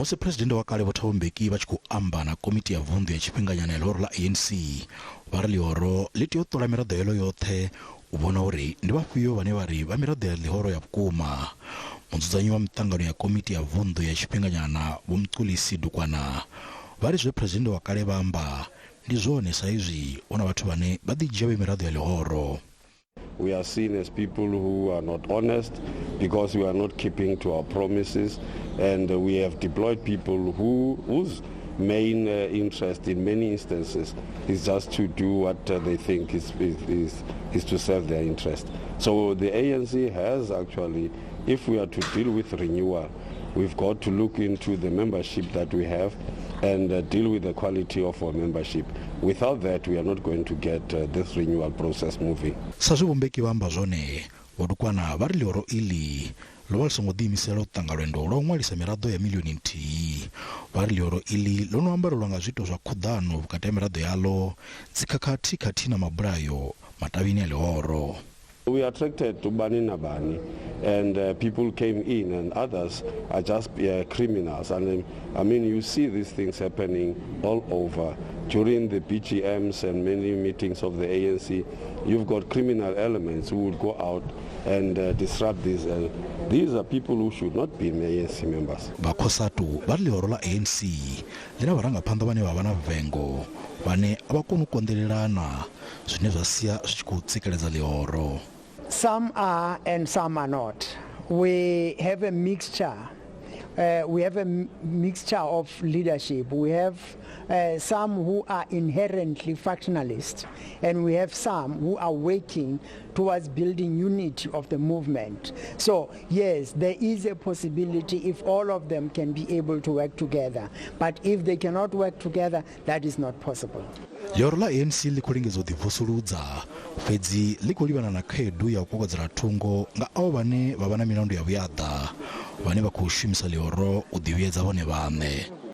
Musi Phresidennde wa kale Vho Thabo Mbeki vha tshi khou amba na komiti ya vunḓu ya tshifhinganyana ya ḽihoro ḽa ANC, vha ri ḽihoro ḽi tea u ṱola miraḓo yaḽo yoṱhe u vhona uri ndi vhafhio vhane vha ri vha miraḓo ya ḽihoro ya vhukuma. Mudzudzanyi wa miṱangano ya komiti ya vunḓu ya tshifhinganyana Vho Mxolisi Dukwana vha ri zwe Phresidennde wa kale vha amba ndi zwone sa izwi hu na vhathu vhane vha ḓidzhia vhe miraḓo ya ḽihoro. We are seen as people who are not honest because we are not keeping to our promises, and we have deployed people whose main interest in many instances is just to do what they think is to serve their interest. So the ANC has actually, if we are to deal with renewal, we've got to look into the membership that we have and deal with the quality of our membership. Without that, we are not going to get this renewal process moving. Sa zwe Vho Mbeki vha amba zwone, Vho Dukwana vha ri ḽihoro iḽi ḽo vha ḽi songo ḓiimisela u ṱanga lwendo lwa u ṅwalisa miraḓo ya miḽioni nthihi. Vha ri ḽihoro iḽi ḽo no ambarelwa nga zwiito zwa khuḓano vhukati ha miraḓo yaḽo, dzikhakhathi khathihi na mabulayo matavhini a ḽihoro. We attracted Bani Nabani, and people came in, and others are just criminals. And I mean, you see these things happening all over. During the BGMs and many meetings of the ANC, you've got criminal elements who would go out and disrupt this. And these are people who should not be ANC members. Vha COSATU vha ri ḽihoro ḽa ANC ḽi na vharangaphanḓa vhane vha vha na vengo, vhane a vha koni u konḓelelana, zwine zwa sia zwi tshi khou tsikeledza ḽihoro. Some are and some are not. We have a mixture. We have a mixture of leadership. We have some who are inherently factionalists, and we have some who are working towards building unity of the movement. So, yes, there is a possibility if all of them can be able to work together. But if they cannot work together, that is not possible. Ḽihoro ḽa ANC ḽi khou lingedza u ḓivusuludza, fhedzi ḽi khou livhana na khaedu ya u kokodzela thungo nga avho vhane vha vha na milandu ya vhuaḓa, vhane vha khou shumisa ḽihoro u ḓivhuyedza vhone vhaṋe.